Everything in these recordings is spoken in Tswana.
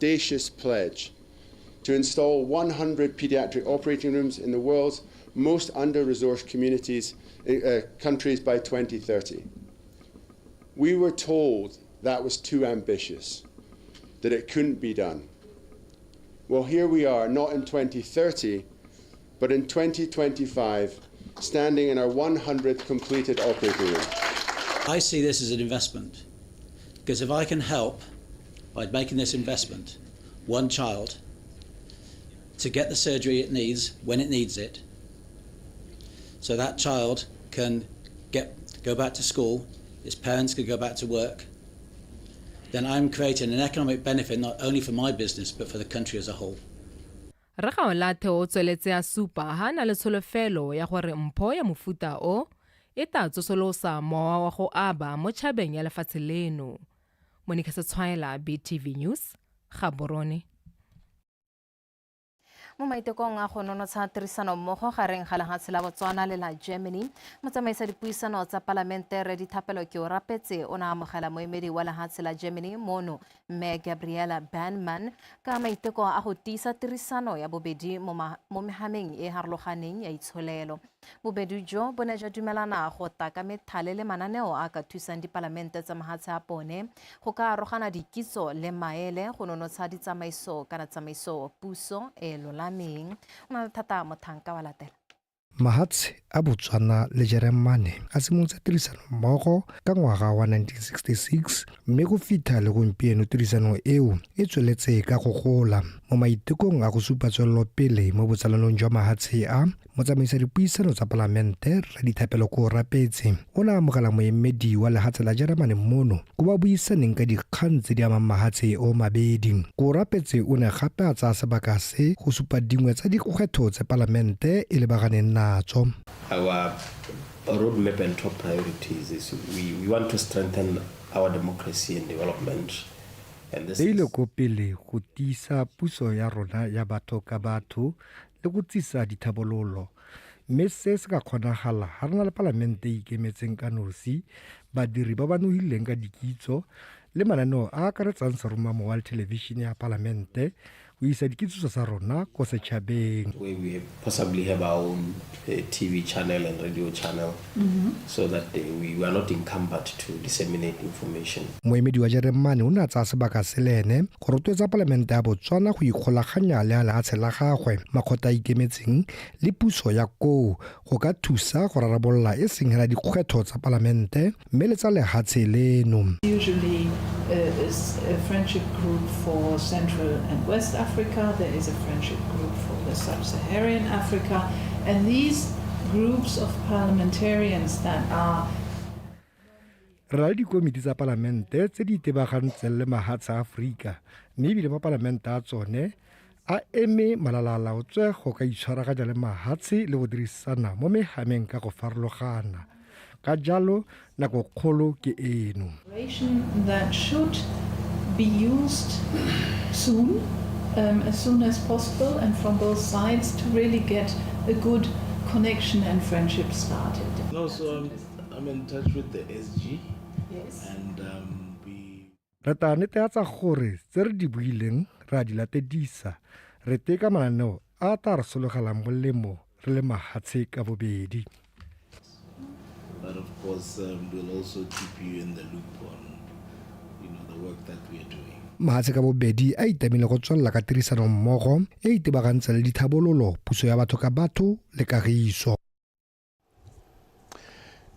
audacious pledge to install 100 pediatric operating rooms in the world's most under-resourced communities, countries by 2030. We were told that was too ambitious, that it couldn't be done. Well, here we are, not in 2030, but in 2025, standing in our 100th completed operating room. I see this as an investment, because if I can help by making this investment, one child, to get the surgery it needs when it needs it, so that child can go back to school, its parents can go back to work, then I'm creating an economic benefit not only for my business but for the country as a whole. Rre Gaolathe o tsweletse a supa ha a na le tsholofelo ya gore mpho ya mofuta o e tla tsosolosa mowa wa go aba mo tšhabeng ya lefatshe leno. Monica Setshwaela, BTV News, Gaborone. Mo maitekong a go nonotsha tirisanommogo gareng ga lehatshe la Botswana le la Germany, motsamaisa dipuisano tsa palamente Rre Dithapelo Keorapetse o ne a amogela moemedi wa lehatshe la Germany mono Mme Gabriela Banman ka maiteko a go tiisa tirisano ya bobedi mo mehameng e e harologaneng ya itsholelo. Bobedi jo bo ne jwa dumelana go taka methale le mananeo a ka thusang dipalamente tsa mahatshe a bone go ka arogana dikitso le maele go nonotsha ditsamaiso kana tsamaiso puso e lolameng. O na le thata mothanka wa latela. Mahatshe a Botswana le Jeremane a simolotse tirisano mmogo ka ngwaga wa 1966 mme go fitlha le gompieno tirisano eo e tsweletse ka go gola. Mo maitekong a go supa tswelelopele mo botsalanong jwa mahatshe a, motsamaisa dipuisano tsa palamente Rre Dithapelo Koorapetse o ne a amogela moemedi wa lehatshe la Jeremane mono ko ba buisaneng ka dikgang tse di amang mahatshe o mabedi. Koorapetse o ne gape a tsaya sebaka se go supa dingwe tsa dikgwetlho tse palamente e lebaganeng natso. Our roadmap and top priorities is we want to strengthen our democracy and development. And this Beile ko pele go tiisa puso ya rona ya batho ka batho le go tsisa dithabololo. Mme se se ka kgonagala ha re na le palamente e ikemetseng ka nosi, badiri ba ba nogileng ka dikitso le mananeo a akaretsang seromamowa le thelebišene ya palamente go isa dikitso tsa rona ko setšhabeng. Where we possibly have our own TV channel and radio channel so that we are not encumbered to disseminate information. Moemedi wa Jeremane o ne a tsaya sebaka se le ene go rotloetsa palamente ya Botswana go ikgolaganya le a lehatshe la gagwe, makgotla a ikemetseng le puso ya koo go ka thusa go rarabolola e seng hela dikgwetlho tsa palamente mme le tsa lehatshe leno. Usually is a friendship group for Central and West Africa, there is a friendship group for the Sub-Saharan Africa, and these groups of parliamentarians that are Re na le dikomiti tsa palamente tse di itebagantseng le mahatshe a Aforika mme ebile mapalamente a tsone a eme malalalaotswe go ka itshwaraganya le mahatshe le go dirisana mo mehameng ka go farologana. Ka jalo nako kgolo ke eno. That should be used soon, as soon as possible, and from both sides to really get a good connection and friendship started. No, so I'm in touch with the SG. Yes. And we Re tla netefatsa gore tse re di buileng re a di latedisa, re teka mananeo a tla re sologelang molemo re le mahatshe ka bobedi. But of course, we'll also keep you in the loop on the work that we are doing. Mahatshe ka bobedi a itamile go tswelela ka tirisano mmogo e itebagantseng le dithabololo, puso ya batho ka batho le kagiso.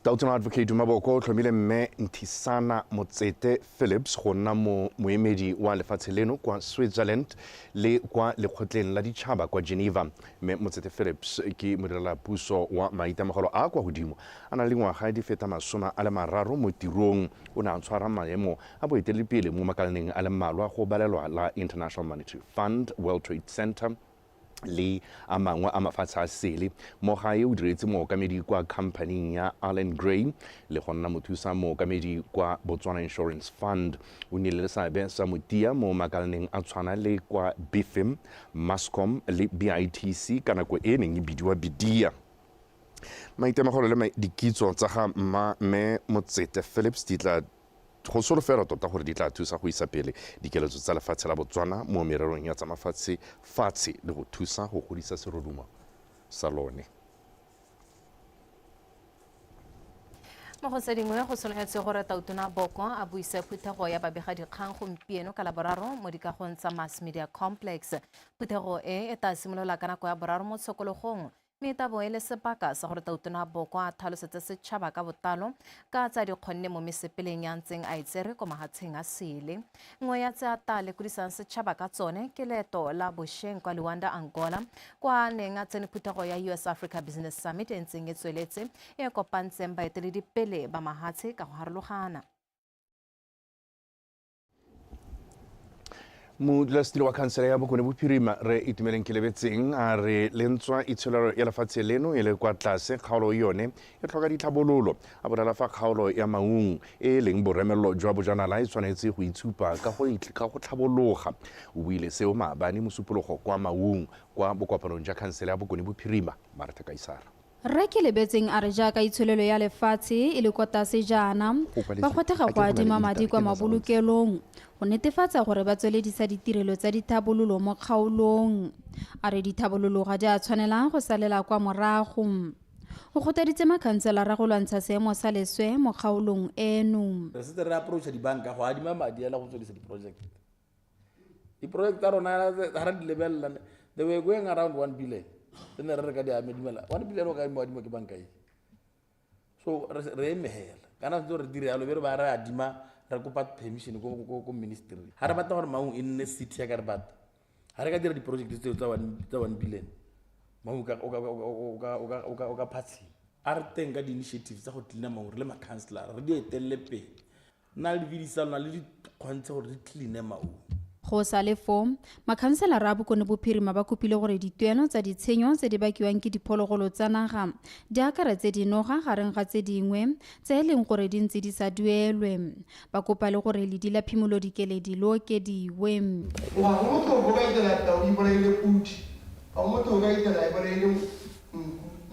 Tautona Advocate Duma Boko o tlhomile mme Nthisana Motsete Phillips go nna moemedi wa lefatshe leno kwa Switzerland le kwa lekgotleng la ditšhaba kwa Geneva. Mme Motsete Phillips ke modirelapuso wa maitemogelo a kwa godimo, a na le dingwaga di feta 30 mo tirong. O ne a tshwara maemo a boeteledipele mo makalaneng a le mmalwa go balelwa la International Monetary Fund, World Trade Center le a mangwe a mafatshe a sele. Mo gae o diretse mookamedi kwa khamphaning ya Allan Gray le go nna mothusa mookamedi kwa Botswana Insurance Fund. O nnile le seabe sa motia mo makalaneng a tshwana le kwa BIFIM, Mascom le BITC ka nako e neng e bidiwa Bidia. Maitemogelo le dikitso tsa ga mme Motsete Phillips di tla Go solofelwa tota gore di tla thusa go isa pele dikeletso tsa lefatshe la Botswana mo mererong ya tsa mafatshe fatshe le go thusa go godisa serodumo sa lone. Mo go tse dingwe, go solofetswe gore Tautona Boko a buise phuthego ya babegadikgang gompieno ka Laboraro mo dikagong tsa Mass Media Complex. Phuthego e e tla simolola ka nako ya boraro mo tshokologong, mme e tla bo e le sebaka sa gore Tautona Boko a tlhalosetse setšhaba ka botlalo ka tsa di kgonne mo mesepeleng ya ntseng a e tsere ko mahatsheng a sele. Nngwe ya tse a tla lekodisang setšhaba ka tsone ke leeto la bošeng kwa Luanda, Angola, kwa a neng a tsene phuthego ya US Africa Business Summit e ntseng e tsweletse, e kopantseng baeteledipele ba mahatshe ka go harologana. Modulasetilo wa khansele ya Bokone Bophirima Re Itumeleng Kelebetseng a re lentswa itsholelo ya lefatshe leno e le kwa tlase, kgaolo yone e tlhoka ditlhabololo. A bolela fa kgaolo ya Maung e e leng boremelelo jwa bojanala e tshwanetse go itshupa ka go tlhabologa. O buile seo maabane Mosupologo kwa Maung kwa bokopanong jwa khansele ya Bokone Bophirima. Martha Kaisara. Rre Kelebetseng a re jaaka itsholelo ya lefatshe e le kwa tlase jaana, ba kgothega go adima madi kwa mabolokelong go netefatsa gore ba tsweledisa ditirelo tsa dithabololo mo kgaolong. A re dithabololo ga di a tshwanela go salela kwa morago. O kgothaditse makhanselara go lwantsha seemo sa leswe mo kgaolong eno. Re setse re approacha dibanka go adima madi ala go tswelisa di-project. Di-project tsa rona ga re di lebelela, they were going around 1 billion. Tse ne re re ka di adimela 1 billion, o ka adima ke banka e. So re eme hela. Kana ntse re dire yalo, be re ba re adima, re kopa permission ko ministry. Ha re batla gore Maung e nne city ya ka re batla. Ha re ka dira di-project tseo tsa 1 billion, Maung o ka phatsima. A re teng ka di-initiatives tsa go clean-a Maung re le ma-councillor, re di etelele pele. Nna le di-V D tsa lona le di kgontshe gore di clean-e Maung. Go sa le foo, makhanselara a Bokone Bophirima ba kopile gore dituelo tsa ditshenyo tse di bakiwang ke diphologolo tsa naga di akaretse dinoga gareng ga tse dingwe tse e leng gore di ntse di sa duelwe. Ba kopa le gore ledi la phimolo dikeledi le okediwe. Wa motho o ka itela tau e bolaile pudi, wa motho o ka itela e bolaile nku.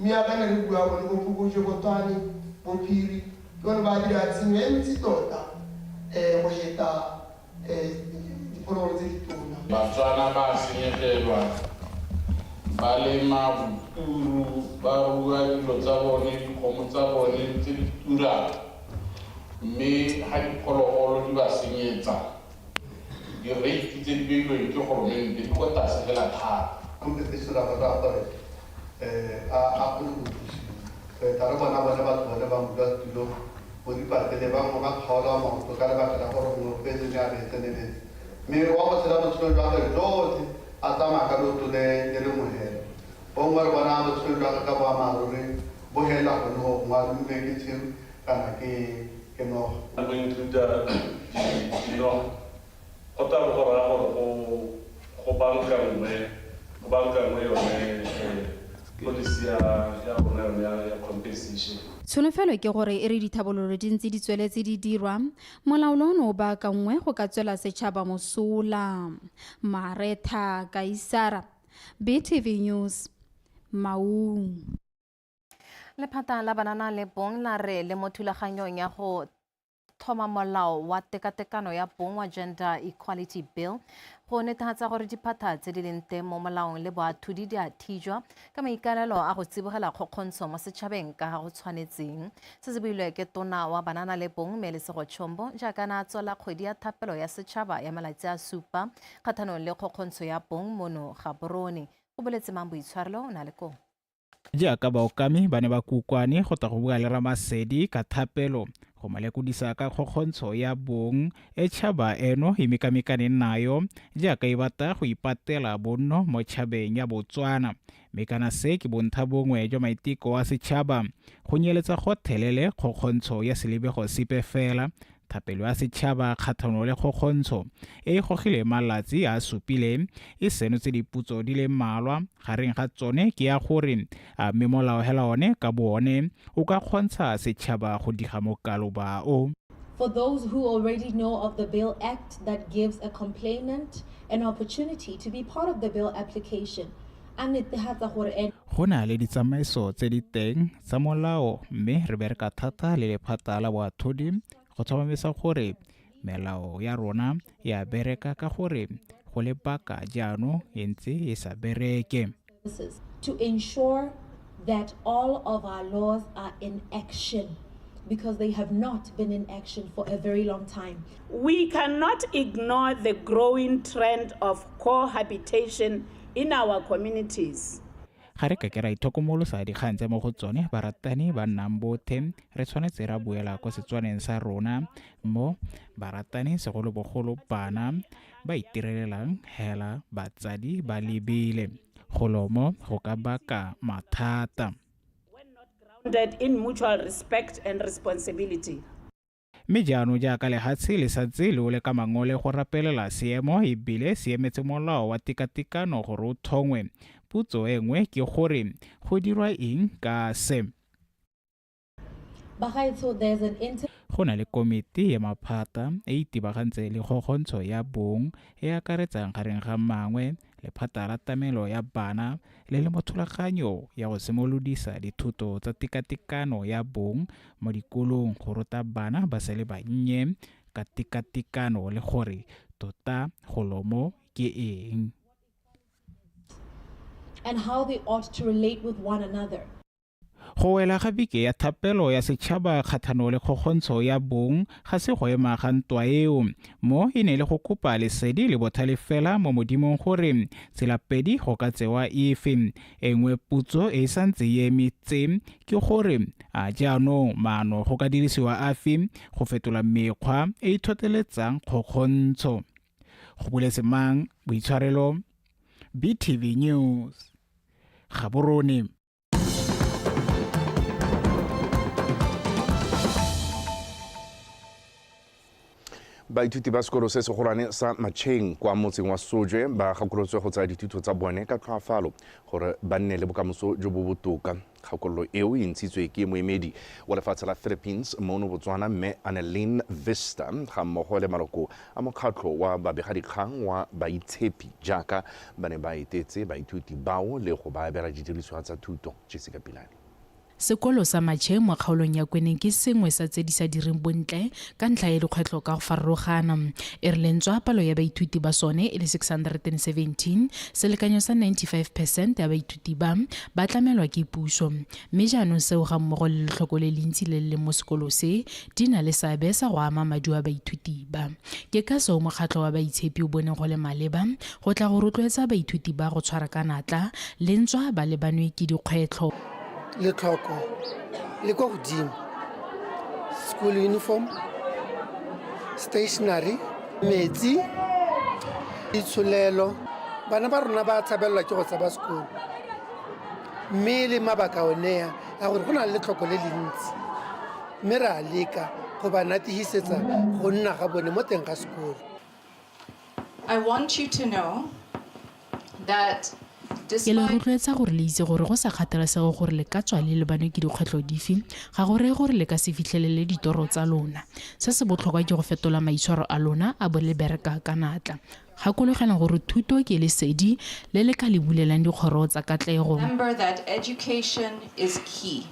Mme ya kana re bua bone bo phokojwe, bo twane, bo phiri, ke bone ba dira tshenyo e ntsi tota, go heta diphologolo tse ditona. Batswana ba senyegelwa, ba lema boturu, ba rua dilo tsa bone, dikgomo tsa bone tse di turang, mme ga diphologolo di ba senyetsa, di-rate tse di beilweng ke goromente di kwa tlase fela thata. Compensation a batla gore a kgone go thusiwa. Re tla re bona bone batho bone ba modulasetulo bo dipatele ba bangwe ba kgaola maoto ka lebaka la gore mongwe o fetse mme a be tseneletse. Mme wa go tshela botshelo jwa gagwe jotlhe a tsamaya ka leoto le le mohela. Bongwe re bona botshelo jwa gagwe ka boammaaruri bo helela gone go gongwe a lomilwe ke tshiru kana ke noga. Go include dinoga go tla bo go raya gore go bankangwe yone policy ya rona yone ya compensation. Tsholofelo ke gore e re dithabololo di ntse di tsweletse di dirwa, molaolo ono o baakangwe go ka tswela setšhaba mosola. Maretha Kaisara, BTV News, Maung. Lephata la banana le bong la re le mo thulaganyong ya go thoma molao wa tekatekano ya bong wa Gender Equality Bill go netefatsa gore diphatha tse di leng teng mo molaong le boathodi di a thijwa ka maikaelelo a go tsibogela kgokgontsho mo setšhabeng ka ga go tshwanetseng. Se se builwe ke tona wa banana le bong Mmelesego Chombo jaaka na tswela kgwedi ya thapelo ya setšhaba ya malatsi a supa kgatlhanong le kgokgontsho ya bong mono Gaborone. Go boletse mang boitshwarelo o na le koo. Jaaka baokami ba ne ba kokwane go tla go bua le Ramasedi ka thapelo go mo lekodisa ka kgokgontsho ya bong e tšhaba eno e mekamekaneng nayo jaaka e batla go ipatela bonno mo tšhabeng ya Botswana. Mme kana se ke bontha bongwe jwa maiteko a setšhaba go nyeletsa gotlhelele kgokgontsho ya selebego sepe fela. Thapelo ya setšhaba kgatlhanong le kgokgontsho e e gogileng malatsi a supileng e senotse diputso di le mmalwa, gareng ga tsone ke ya gore a mme molao hela one ka boone o ka kgontsha setšhaba go diga mokaloba o. For those who already know of the Bail Act that gives a complainant an opportunity to be part of the bail application, a netefatsa gore Go na le ditsamaiso tse di teng tsa molao mme re bereka thata le lephata la boatlhodi go tlhomamisa gore melao ya rona e a bereka ka gore go le baka jaanong e ntse e sa bereke. To ensure that all of our laws are in action because they have not been in action for a very long time. We cannot ignore the growing trend of cohabitation in our communities. Ga re ka ke ra itlhokomolosa dikgang tse mo go tsone baratani ba nnang bothe, re tshwanetse ra boela kwa Setswaneng sa rona mo baratani segolobogolo bana ba itirelelang hela batsadi ba lebile. Golomo go ka baka mathata. Grounded in mutual respect and responsibility. Mme jaanong jaaka lehatshe le santse le ole ka mangole go rapelela seemo e bile se emetse molao wa tekatekano gore o thongwe, potso e nngwe ke gore go dirwa eng ka se? Bagaetsho, there's an inter Go na le komiti ya maphata e itebagantseng le kgokgontsho ya bong e akaretsang gareng ga mangwe lephata la tlamelo ya bana le le mo thulaganyo ya go simolodisa dithuto tsa tekatekano ya bong mo dikolong go ruta bana ba sa le bannye ka tekatekano le gore tota golomo ke eng. And how they ought to relate with one another. Go wela ga beke ya thapelo ya setšhaba kgatlhano le kgokgontsho ya bong ga se go ema ga ntwa eo, mo e ne le go kopa lesedi le botlhale fela mo modimong gore tselapedi go ka tsewa efe. E nngwe potso e santse e emetse ke gore a jaanong maano go ka dirisiwa afe go fetola mekgwa e e tlhotlheletsang kgokgontsho. Go boletse mang boitshwarelo, BTV News, Gaborone. Baithuti ba sekolo se segolwane sa Macheng kwa motseng wa Sojwe ba gakolotswe go tsaya dithuto tsa bone ka tlhoafalo gore ba nne le bokamoso jo bo botoka. Kgakololo eo e ntshitswe ke moemedi wa lefatshe la Philippines mono Botswana mme Annelene Vista ga mmogo le maloko a mokgatlho wa babegadikgang wa baitshepi jaaka ba ne ba etetse baithuti bao le go ba abela didiriswa tsa thuto. Jessica Pilane. Sekolo sa Macheng mo kgaolong ya Kweneng ke sengwe sa tse di sa direng bontle ka ntlha ya dikgwetlho ka go farologana. E re lentswa palo ya baithuti ba sone e le 617, selekanyo sa 95% ya baithuti ba ba tlamelwa ke puso. Mme jaanong seo ga mmogo le letlhoko le lentsi le le leng mo sekolo se di na le seabe sa go ama maduo a baithuti ba. Ke ka seo mokgatlho wa baitshepi o boneng go le maleba go tla go rotloetsa baithuti ba go tshwara ka natla lentswa ba lebanwe ke dikgwetlho. Letlhoko le kwa godimo, school uniform, stationery, metsi, itsholelo. Bana ba rona ba tshabelelwa ke go tshaba sekolo, mme le mabaka onea a gore go na le letlhoko le le ntsi, mme re a leka go ba natihisetsa go nna ga bone mo teng ga sekolo. I want you to know that Ke le rotloetsa gore le itse gore go sa kgathalesege gore le ka tswa le lebanwe ke dikgwetlho dife, ga go reye gore le ka se fitlhelele ditoro tsa lona. Se se botlhokwa ke go fetola maitshwaro a lona a bo le bereka ka natla. Gakologelwang gore thuto ke lesedi le le ka le bulelang dikgoro tsa katlego. Remember that education is key.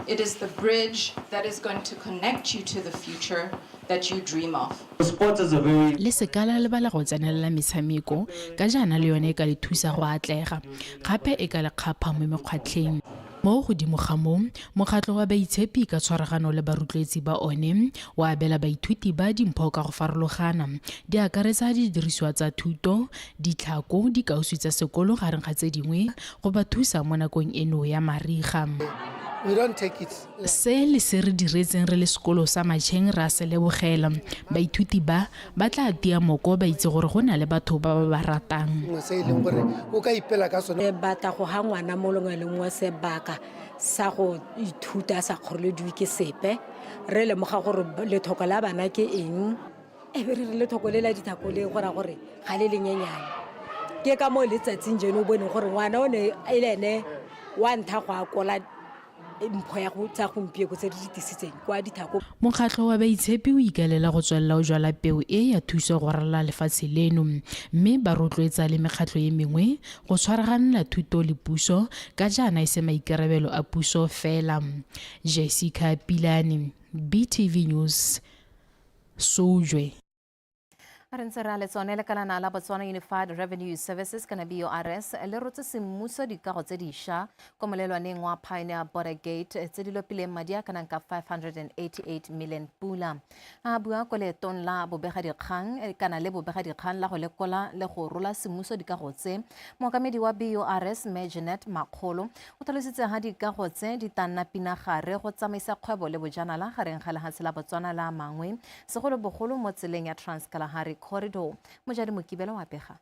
It is the bridge that is going to connect you to the future that you dream of. Le seka la lebala go tsenelela metshameko ka jaana le yone e ka le thusa go atlega, gape e ka le kgapha mo mekgwatlheng. Mo godimo ga moo, mokgatlho wa baitshepi ka tshwaragano le barotloetsi ba one wa abela baithuti ba dimpho ka go farologana, di akaretsa didirisiwa tsa thuto, ditlhako, dikausu tsa sekolo gareng ga tse dingwe go ba thusa mo nakong eno ya mariga. We don't take it. Se le se re diretseng re le sekolo sa Macheng re a se lebogela. Baithuti ba ba tla tia moko ba itse gore go na le batho ba ba ba ratang. Sengwe se e leng gore o ka ipela ka sone. Re batla go ga ngwana mo lengwe le nngwe sebaka sa go ithuta a sa kgorelediwe ke sepe. Re lemoga gore lethoko la bana ke eng. E be re re lethoko le la dithako le go raya gore ga le lenyenyane. Ke ka moo letsatsing jeno o boneng gore ngwana o ne e le ene wa ntlha go akola mpho ya go tsa gompieno tse di tisitseng kwa dithako. Mokgatlho wa baitshepi o ikaelela go tswelela o jwala peo e ya thuso go ralala lefatshe leno, mme ba rotloetsa le mekgatlho e mengwe go tshwaraganela thuto le puso ka jaana e se maikarabelo a puso fela. Jessica Pilane, BTV News, Sojwe. Re ntse re a le tsone lekalana la Botswana Unified Revenue Services kana BURS le rotse semmuso dikago tse dišwa kwa molelwaneng wa Pioneer Border Gate tse di lopileng madi a kanang ka 588 million pula. A bua ko leetong la bobegadikgang kana le bobegadikgang la go lekola le go rola semmuso dikago tse, mookamedi wa BURS Mme Jeanette Makgolo o tlhalositse ha dikago tse di tla nna pinagare go tsamaisa kgwebo le bojanala gareng ga lehatshe la Botswana la mangwe, segolobogolo mo tseleng ya Trans-Kalahari Corridor. Mojadi Mokibelo wa pega.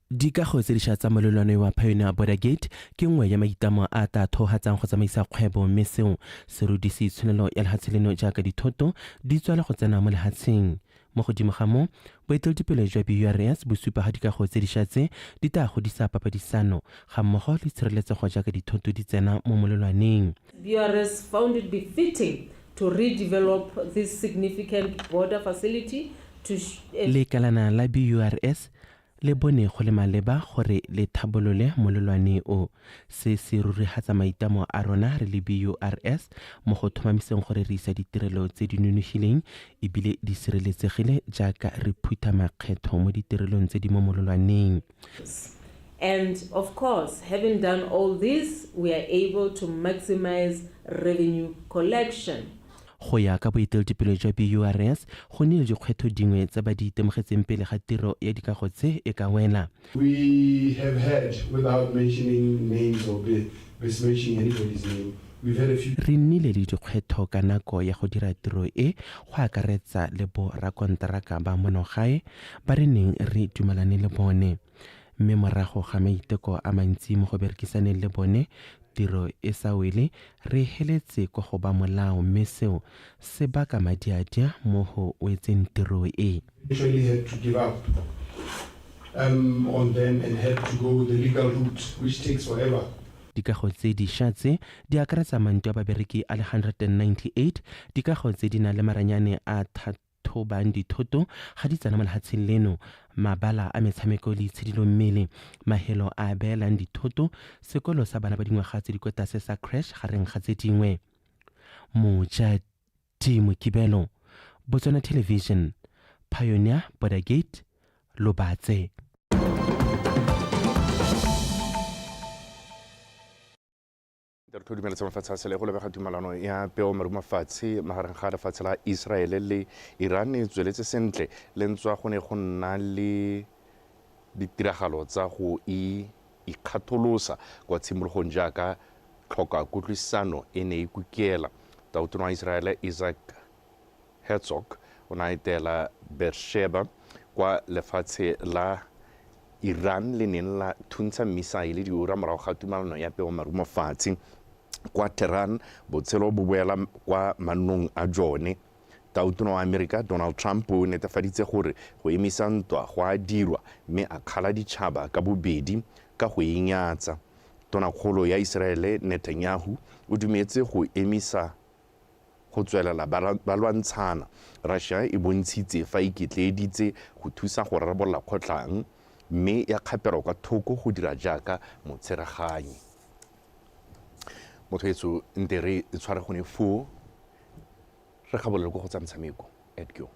Dikago tse dišwa tsa molelwane wa Pioneer Border Gate ke nngwe ya maitlamo a a tla thohatsang go tsamaisa kgwebo mme seo se rudise itsholelo ya lehatshe leno jaaka dithoto di tswa le go tsena mo lehatsheng. Mo godimo ga moo, boeteledipele jwa BURS bo supa ga dikago tse dišwa tse di tla godisa papadisano ga mmogo le tshireletsego jaaka dithoto di tsena mo molelwaneng. BURS found it befitting to redevelop this significant border facility to. Lekalana la BURS le bone go le maleba gore le thabolole molelwane o. Se se rurihatsa maitamo a rona re le BURS mo go thomamiseng gore re isa ditirelo tse di nonogileng e bile di sireletsegile jaaka re phutha makgetho mo ditirelong tse di mo molelwaneng. And of course, having done all this, we are able to maximize revenue collection. Go ya ka boeteledipele jwa BURS, go nnile dikgwetho dingwe tse ba di itemogetseng pele ga tiro ya dikago tse e ka wela. We have had, without mentioning names or besmirching anybody's name, we've had a few. Re nnile le dikgwetho ka nako ya go dira tiro e, go akaretsa le bo rakonteraka ba mono gae ba re neng re dumalane le bone. Mme morago ga maiteko a mantsi mo go berekisaneng le bone, tiro e sa wele, re heletse kwa go ba molao mme seo se baka madiadia mo go wetseng tiro e. Eventually had to give up um, on them and had to go the legal route, which takes forever. Dikago tse diša tse di akaretsa mantlo a babereki a le 198, dikago tse di nang le maranyane a thobang dithoto ga di tsena mo lehatsheng leno, mabala a metshameko le itshidilo mmele, mahelo a a beelang dithoto, sekolo sa bana ba dingwaga tse di kwa tlase sa creche gareng ga tse dingwe. Mojadi Mokibelo, Botswana Television, Pioneer Border Gate, Lobatse. Re tlo dumeletse mafatshe a sele go lebega tumalano ya peo marumafatshe magareng ga lefatshe la Israele le Iran e tsweletse sentle le ntswa go ne go nna le ditiragalo tsa go ikgatholosa kwa tshimologong jaaka tlhoka kutlwisano e ne e kukiela. Tautona wa Israele Isaac Herzog o ne a etela Beersheba kwa lefatshe la Iran le neng la thuntsha mmisaele diura morago ga tumalano ya peo marumo fatshe. Kwa Tehran, botshelo bo boela kwa mannong a jone. Tautona wa Amerika Donald Trump o netefaditse gore go emisa ntwa go a dirwa mme a kgala ditšhaba ka bobedi ka go e nyatsa. Tonakgolo ya Iseraele Netanyahu o dumetse go emisa go tswelela ba lwantshana. Russia e bontshitse fa e iketleeditse go thusa go rarabolola kgotlhang mme ya kgapelwa kwa thoko go dira jaaka motshereganyi. Motho etso nte re tshware gone foo re gabolele ko go tsa metshameko. Edgeo.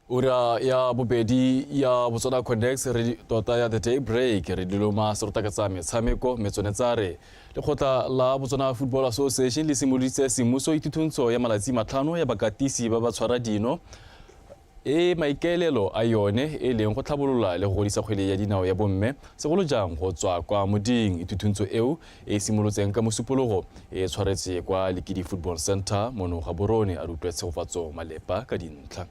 Ura ya bobedi ya Botswana Connects re tota ya The Day Break re diloma serotaka tsa metshameko mme tsone tsa re lekgotla la Botswana Football Association le simoloditse semmuso ithuthuntsho ya malatsi matlhano ya bakatisi ba ba tshwara dino e maikaelelo a yone e leng go tlhabolola le go godisa kgwele ya dinao ya bomme segolo jang go tswa kwa moding. Ithuthuntsho eo e simolotseng ka Mosupologo e tshwaretse kwa Lekidi Football Centre mono Gaborone. A re utlwe Tshegofatso Malepa ka dintlha.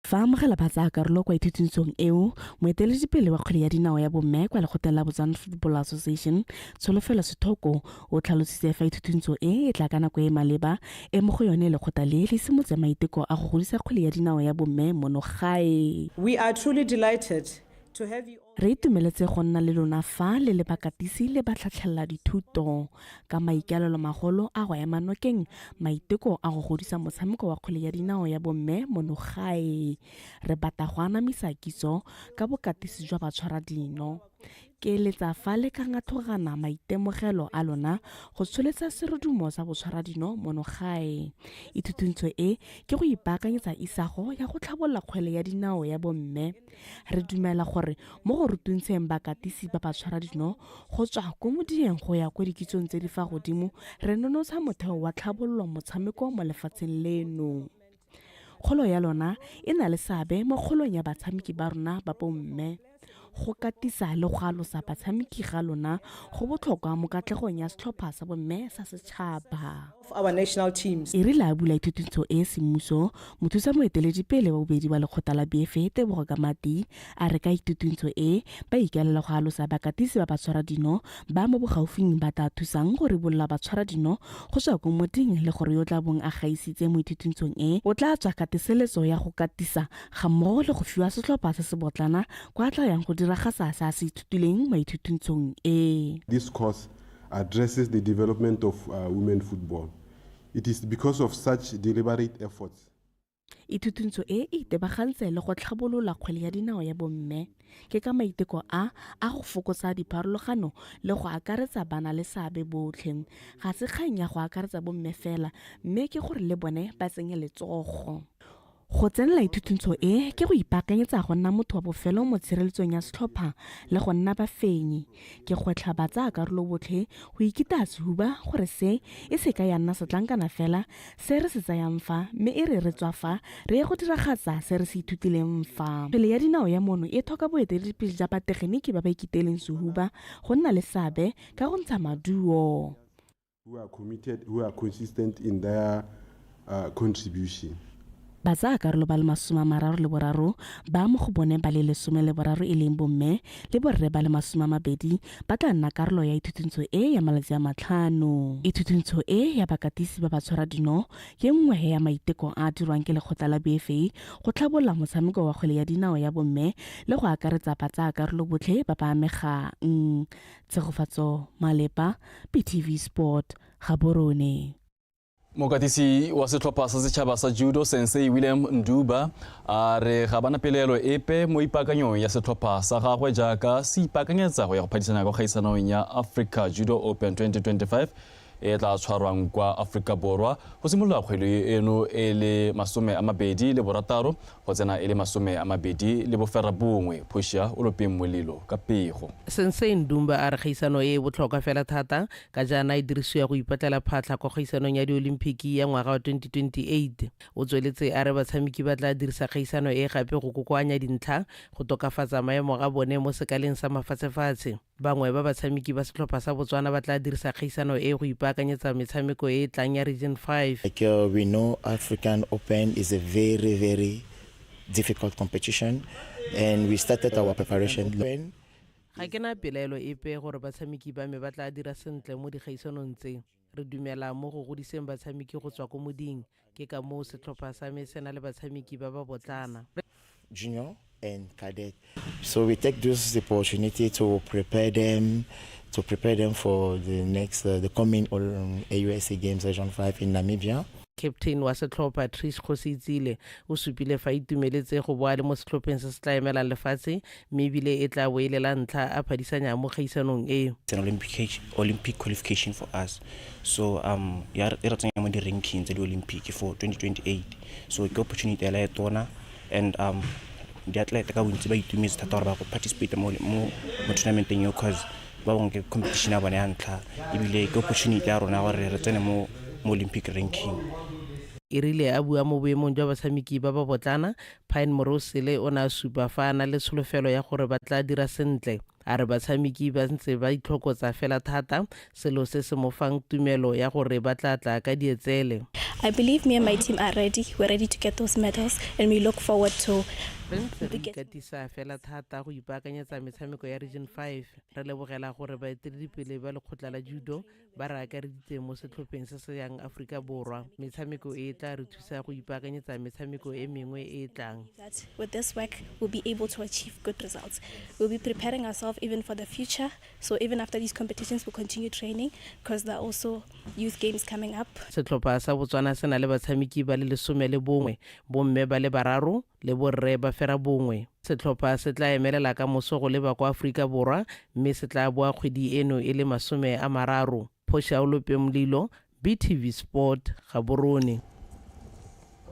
Fa a amogela batsayakarolo kwa ithutuntshong eo, moeteledipele wa kgwele ya dinao ya bomme kwa lekgotleng la Botswana Football Association, Tsholofelo Sethoko, o tlhalositse fa ithutuntsho e e tla ka nako e e maleba e mo go yone lekgotla le le simotse maiteko a go godisa kgwele ya dinao ya bomme mono gae. We are truly delighted To have you Re itumeletse go nna le lona fa le le bakatisi le batlhatlhelela dithuto ka maikaelelo magolo a go ema nokeng maiteko a go godisa motshameko wa kgwele ya dinao ya bomme mono gae. Re batla go anamisa kitso ka bokatisi jwa batshwaradino. Ke eletsa fa le ka ngathogana maitemogelo a lona go tsholetsa serodumo sa botshwaradino mono gae. Ithutuntsho e ke go ipaakanyetsa isago ya go tlhabolola kgwele ya dinao ya bomme. Re dumela gore mo go rutuntsheng bakatisi ba batshwaradino go tswa ko modieng go ya ko dikitsong tse di fa godimo, re nonotsha motheo wa tlhabololo motshameko mo lefatsheng leno. Kgolo ya lona e na le seabe mo kgolong ya batshameki ba rona ba bomme. Go katisa le go alosa batshameki ga lona go botlhokwa mo katlegong ya setlhopha sa bomme sa setšhaba. Of our national teams. E rile a bula ithutuntsho e semmuso, mothusa moeteledipele wa bobedi wa lekgotla la BFA Tebogo Kamati a re ka ithutuntsho e ba ikaelela go alosa bakatisi ba batshwaradino ba mo bogaufing ba tla thusang go ribolola batshwaradino go tswa ko moding le gore yo tla bong a gaisitse mo ithutuntshong e o tla tswa ka teseletso ya go katisa ga mmogo le go fiwa setlhopha se se botlana kwa tla yang go diragatsa se a se ithutileng mo ithutuntshong e. This course addresses the development of women football. It is because of such deliberate efforts. Ithutuntsho e e itebagantse le go tlhabolola kgwele ya dinao ya bomme. Ke ka maiteko a a go fokotsa dipharologano le go akaretsa bana le seabe botlhe. Ga se kgang ya go akaretsa bomme fela, mme ke gore le bone ba tsenye letsogo. Go tsenela ithutuntsho e ke go ipaakanyetsa go nna motho wa bofelo mo tshireletsong ya setlhopha le go nna bafenyi. Ke gwetlha batsaya karolo botlhe go ikitaya sehuba gore se e se ka ya nna setlankana fela se re se tsayang fa, mme e re re tswa fa re ye go diragatsa se re se ithutileng fa. Kgwele ya dinao ya mono e tlhoka boeteledipele jwa bategeniki ba ba ikiteileng sehuba go nna le seabe ka go ntsha maduo. Who are committed, who are consistent in their contribution. Batsaya karolo ba le 33 ba mo go bone ba le 13 e leng bomme le borre ba le 20 ba tla nna karolo ya ithutuntsho e ya malatsi a 5. Ithutuntsho e ya bakatisi ba batshwaradino ke nngwe ya maiteko a a dirwang ke lekgotla la BFA go tlhabolola motshameko wa kgwele ya dinao ya bomme le go akaretsa batsaya karolo botlhe ba ba amegang. Tshegofatso Malepa, BTV Sport, Gaborone. Mokatisi wa setlhopha sa setšhaba sa judo Sensei William Nduba a re ga bana pelaelo epe mo ipaakanyong ya setlhopha sa gagwe jaaka se ipaakanyetsa go ya go phadisana kwa kgaisanong ya Africa Judo Open 2025 e tla tshwarwang kwa Aforika Borwa go simolola kgwedi eno e le 26 go tsena e le 29. Phošia o lopeng molelo ka pego. Sensei Ndumba a re kgaisano e e botlhokwa fela thata ka jaana e dirisiwa go ipatlela phatlha kwa kgaisanong ya diolimpiki ya ngwaga wa 2028. O tsweletse a re batshameki ba tla dirisa kgaisano e gape go kokoanya dintlha go tokafatsa maemo a bone mo sekaleng sa mafatshefatshe. Bangwe ba batshameki ba setlhopha sa Botswana ba tla dirisa kgaisano e go ipaakanyetsa metshameko e e tlang ya Region 5. Like we know, African Open is a very, very difficult competition, and we started our preparation. Ga ke na pelaelo epe gore batshameki ba me ba tla dira sentle mo dikgaisanong tse. Re dumela mo go godiseng batshameki go tswa ko moding, ke ka moo setlhopha sa me se na le batshameki ba ba botlana. Junior and cadet. So we take this opportunity to prepare them, to prepare them for the next, the coming AUSA Games Region 5 in Namibia. Captain wa setlhopha Trish Kgositsile o supile fa itumeletse go boa le mo setlhopheng se se tla emelang lefatshe, mme ebile e tla bo e le la ntlha a phadisanya mo kgaisanong e. It's an Olympic qualification for us. So ya re tsenya mo di-ranking tsa di-Olympic for 2028. So ke opportunity ela e tona, and diatlete ka bontsi ba itumetse thata gore ba go participate mo tournamenteng eo, cause ba bangwe ke competition ya bone ya ntlha, ebile ke opportunity ya rona gore re tsene mo Olympic ranking. E rile a bua mo boemong jwa batshameki ba ba botlana, Pine Morosele o ne a supa fa a na le tsholofelo ya gore ba tla dira sentle. A re batshameki ba ntse ba itlhokotsa fela thata, selo se se mo fang tumelo ya gore ba tla tla ka dietsele. I believe me and my team are ready. We're ready to get those medals, and we look forward to Re ntse re ikatisa fela thata go ipaakanyetsa metshameko ya Region 5. Re lebogela gore baeteledipele ba lekgotla la judo ba re akareditse mo setlhopheng se se yang Aforika Borwa. Metshameko e tla re thusa go ipaakanyetsa metshameko e mengwe e e tlang. That with this work we'll be able to achieve good results. We'll be preparing ourselves even for the future. So even after these competitions, we'll continue training because there are also youth games coming up. Setlhopha sa Botswana se na le batshameki ba le 11, bomme ba le bararo le borre ba fera bongwe. Setlhopha se tla emelela ka moso go leba kwa Aforika Borwa mme se tla boa kgwedi eno e le 30. Portia Olope Mlilo, BTV Sport, Gaborone.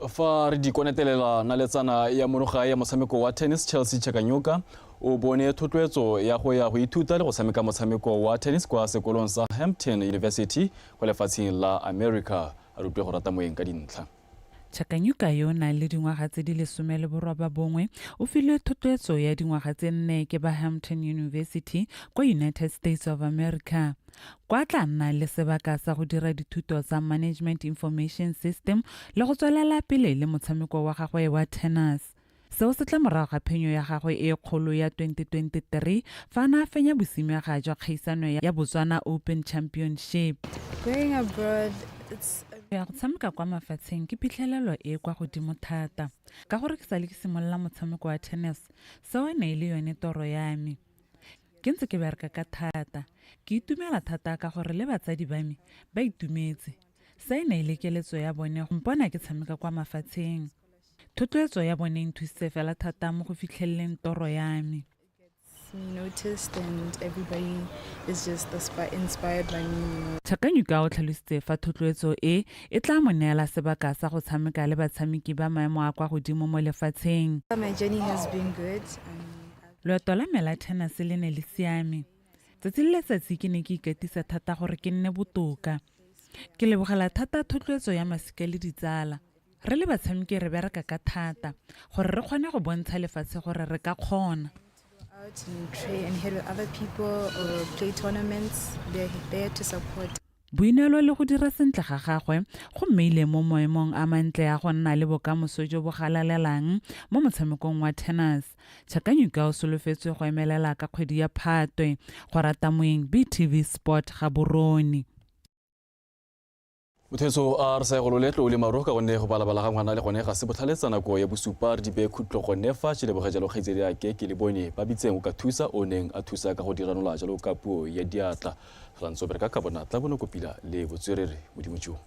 Fa re di konetelela naletsana ya monogae ya motshameko wa tennis, Chelsea Chakanyuka o bone thotloetso ya go ya go ithuta le go tshameka motshameko wa tennis kwa sekolong sa Hampton University kwa lefatsheng la America. A rutwe go rata moeng ka dintlha. Chakanyuka yo o nang le dingwaga tse di 19 o filwe thotloetso ya dingwaga tse 4 ke ba Hampton University kwa United States of America, kwa tla nna le sebaka sa go dira dithuto tsa Management Information System le go tswelela pele le motshameko wa gagwe wa tennis. Seo se tla morago ga phenyo ya gagwe e kgolo ya 2023 fa a ne a fenya bosimega jwa kgaisano ya Botswana Open Championship. Going abroad, it's Go ya go tshameka kwa mafatsheng ke phitlhelelo e e kwa godimo thata. Ka gore ke sale ke simolola motshameko wa tennis, seo e ne e le yone toro ya me. Ke ntse ke bereka ka thata. Ke itumela thata ka gore le batsadi ba me ba itumetse. Se e ne e le keletso ya bone go mpona ke tshameka kwa mafatsheng. Thotloetso ya bone e nthusitse fela thata mo go fitlheleleng toro ya me. Noticed and everybody is just inspired by me. Chakanyuka o tlhalositse fa thotloetso e e tla mo neela sebaka sa go tshameka le batshameki ba maemo a kwa godimo mo lefatsheng. My journey has been good. Loeto la me la tennis le ne le siame. Tsatsi le letsatsi ke ne ke ikatisa thata gore ke nne botoka. Ke lebogela thata thotloetso ya masika le ditsala. Re le batshameki re bereka ka thata gore re kgone go bontsha lefatshe gore re ka kgona. Out and train and hit with other people or play tournaments, they're there to support. Boineelo le go dira sentle ga gagwe go mmeile mo maemong a mantle a go nna le bokamoso jo bo galalelang mo motshamekong wa tennis. Chakanyuka o solofetswe go emelela ka kgwedi ya Phatwe. Go rata moeng, BTV Sport, Gaborone. Mothetso a re sa go loletlo le maro ka gonne go balabala ga ngwana le gone ga se botlhaletsa nako ya bosupa re dibe khutlo gone fa tše leboge jalo kgaitsedi ake ke le bone ba bitseng o ka thusa o neng a thusa ka go diranola jalo ka puo ya diatla. Tlantso bereka ka bonatla bonokopila le botswerere modimo jo.